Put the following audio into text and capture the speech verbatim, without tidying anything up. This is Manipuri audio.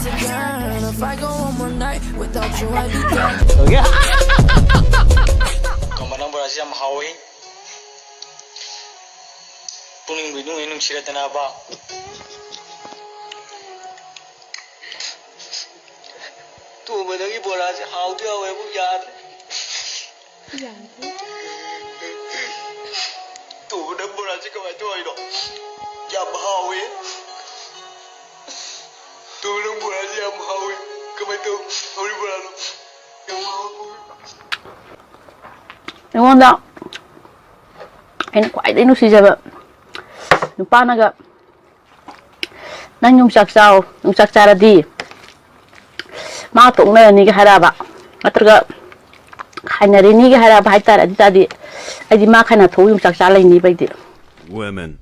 If I go one more night without you, I'd be dead. ꯇꯣꯝꯕ, ꯅꯪ ꯕꯣꯔꯥꯁꯤ ꯌꯥꯝ ꯍꯥꯎꯋꯤ꯫ ꯄꯨꯛꯅꯤꯡꯕꯨ ꯏꯅꯨꯡ ꯍꯦꯛ ꯅꯨꯡꯁꯤꯔꯗꯅꯕ꯫ ꯇꯣꯝꯕ, ꯅꯪꯒꯤ ꯕꯣꯔꯥꯁꯤ ꯍꯥꯎꯗꯤ ꯍꯥꯎꯋꯦꯕꯨ ꯌꯥꯗ꯭ꯔꯦ꯫ ꯇꯣꯝꯕ, ꯅꯪ ꯕꯣꯔꯥꯁꯤ ꯀꯃꯥꯏꯅ ꯇꯧꯔꯤꯅꯣ? ꯌꯥꯝ ꯍꯥꯎꯋꯦ꯫ ꯇꯣꯝꯕ, ꯅꯪ ꯕꯣꯔꯥꯁꯤ ꯌꯥꯝ ꯍꯥꯎꯋꯦ꯫ ꯀꯃꯥꯏꯅ ꯇꯧ? ꯍꯧꯔꯤ ꯕꯣꯔꯥꯗꯣ ꯌꯥꯝ ꯍꯥꯎꯋꯦ꯫ ꯑꯩꯉꯣꯟꯗ ꯑꯩꯅ ꯈ꯭ꯋꯥꯏꯗꯒꯤ ꯅꯨꯡꯁꯤꯖꯕ ꯅꯨꯄꯥꯅꯒ "ꯅꯪ ꯌꯣꯡꯆꯥꯛ ꯆꯥꯎ, ꯌꯣꯡꯆꯥꯛ ꯆꯥꯔꯗꯤ ꯃꯥ ꯇꯣꯛꯅꯔꯅꯤꯒ" ꯍꯥꯏꯔꯛꯑꯕ, ꯅꯠꯇ꯭ꯔꯒ "ꯈꯥꯏꯅꯔꯅꯤꯒ" ꯍꯥꯏꯔꯛꯑꯕ ꯍꯥꯏꯇꯥꯔꯦ, ꯑꯗꯨ ꯇꯥꯔꯗꯤ ꯑꯩꯗꯤ ꯃꯥ ꯈꯥꯏꯅ ꯊꯣꯛꯎ, ꯌꯣꯡꯆꯥꯛ ꯆꯥ ꯂꯩꯅꯤꯕ ꯑꯩꯗꯤ꯫ Women.